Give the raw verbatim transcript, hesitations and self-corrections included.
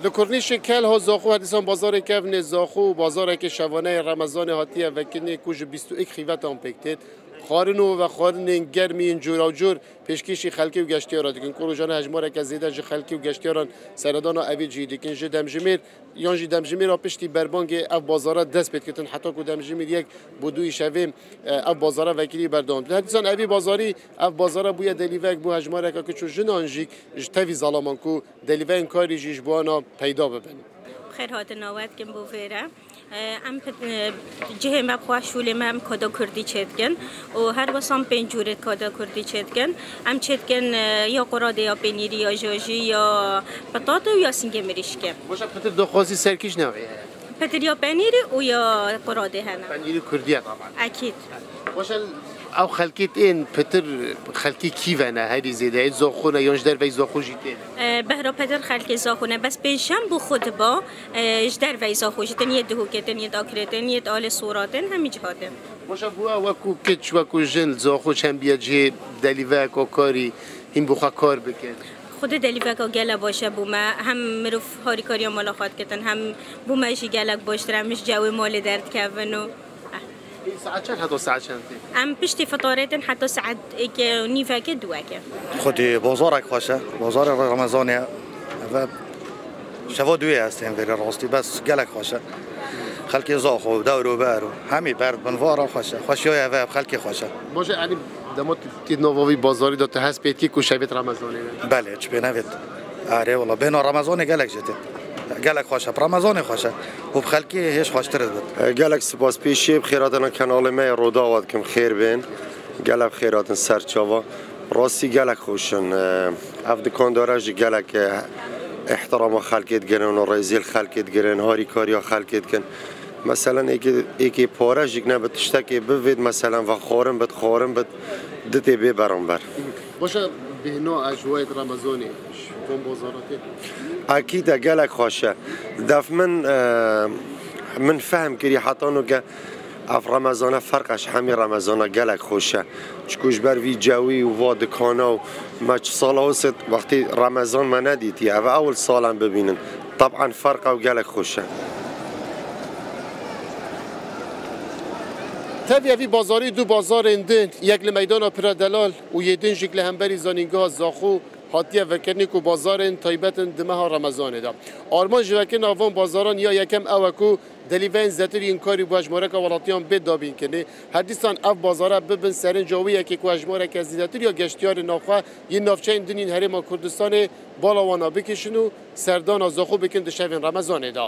Li Kurnîşê Kelha Zaxo her dîsan bazarê kevnê Zaxo û bazareke şevaneyê Remezanê hatiye vekirinê ku ji bîst û yek xîvetan pêk têt. Xwarin û vexwarinên germî yên cûrawcûr pêşkêşî xelkê û geştiyara dikin. Ku rojane hejmareke zêde ji xelkê û geştiyaran seredana evê cihê dikin. Ji demjimêr yan jî demjimêra piştî berbangê ev bazara dest pê dikitin heta ku demjimêr yek bo duyî şevê, e, ev bazara vekirî berdewam dibin. Her dîsan evî bazarî, ev bazara bûye delîvek bo hejmareke kiç û jinan jî ji tevî zalaman ku delîveyên karî jî ji bo wana peyda bibin. Xêr hatin, nawe dikim bo vêre. Em pit-, e, cihê me bi xwe, şûlê me em koda kurdî çêdikin û her wisa em pênc cûrê koda kurdî çêdikin. Em çêdikin, e, ya quradê, ya pênîrî, ya jajî, ya pitatê û ya singê mirîşkê. Boşa pitir daxwazî ser kî ji navê heye? Pitir ya penîrî û ya quradê hene. Penîrî kurdî ye taban. Ekîd. Boşa ew xelkê tên pitir xelkê kî ve ne herî zêde? Ê Zaxo ne yan ji derveyî Zaxo jî tên? E, behra pitir xelkê Zaxo ne, bes pênc şem bo xwe diba. E, ji derveyî Zaxo jî tên, yê Duhokê tên, yê Akrê tên, yê Alê Sora tên, hemî ciha tên. Boşa bû ew wekû kiç, wekû jin li Zaxo çend biye cihê delîveyeka karî hîn bi xwe kar bikin? Xwedê delîveka gele baş e bo me. Hem mirov harîkariya mala xwe dikitin, hem bo me jî gelek baştir e, em ji cewê malê derdikevin û, eh. Ê, saet çend heta saet çend tê? Em piştî fitarê tên heta saet êkê û nîvekê, duwekê. Xwedî bozarek xweş e. Bozarê Remezanê ye. Eve şeva duyê ez tên vêrê rastî. Bes gelek xweş e. Xelkê Zaxo, dewr û ber û hemî ber bin vara xweş e. Xweşiya ye ve xelkê xweş e. Baş e, yanî dema tu tî nava vî bazarî de tu hest pê dikî ku şevêt Remezanê ne? Belê, çi pê nevêt. Erê wala, bêhna Remezanê gelek jê tê. Gelek xweş e. Bi Remezanê xweş e. Û bi xelkê hêj xweştir dibit. E, gelek spas pêşê bi xêr hatina kenalê me yê Rodawa dikim, xêr bên. Gelek bi xêr hatin ser çava. Rastî gelek xweş in. E, ev dikandara jî gelek, e, îhtirama xelkê digirin û rêzê li xelkê digirin, harîkariya xelkê dikin. Meselen êkê, êkê pare jî ne bi tiştekê bivêt, meselen vexwarin bit, xwarin bit, ditê bê beramber. Baş e, bêhna ecwayê Remezanê ji van bazara tê? Ekîd e, gelek xweş e. Def min, e, min fehm kirî heta nuke ev Remezane ferq e ji hemî Remezana, gelek xweş e. Çiku ji ber vî cewî û va dikana û me çi sala wisa wextê Remezan me nedîtiye. Ev ewil sal em bibînin. Teban ferq e û gelek xweş e. Tevî evî bazarî du bazarên din, yek li meydana Pira Delal û yê din jî li hemberî zanîngeha Zaxo hatiye vekirinê ku bazarên taybet in di meha Remezanê de. Armanc ji vekirina van bazaran ya yekem ew e ku delîveyên zêtir yên karî bo hejmareka welatiyan bê dabînkirinê. Her dîsan ev bazara bibin serinca wê yekê ku hejmareke zêdetir ya geştiyarên navxwe yên navçeyên din yên Herêma Kurdistanê bala wana bikişin û serdana Zaxo bikin di şevên Remezanê de.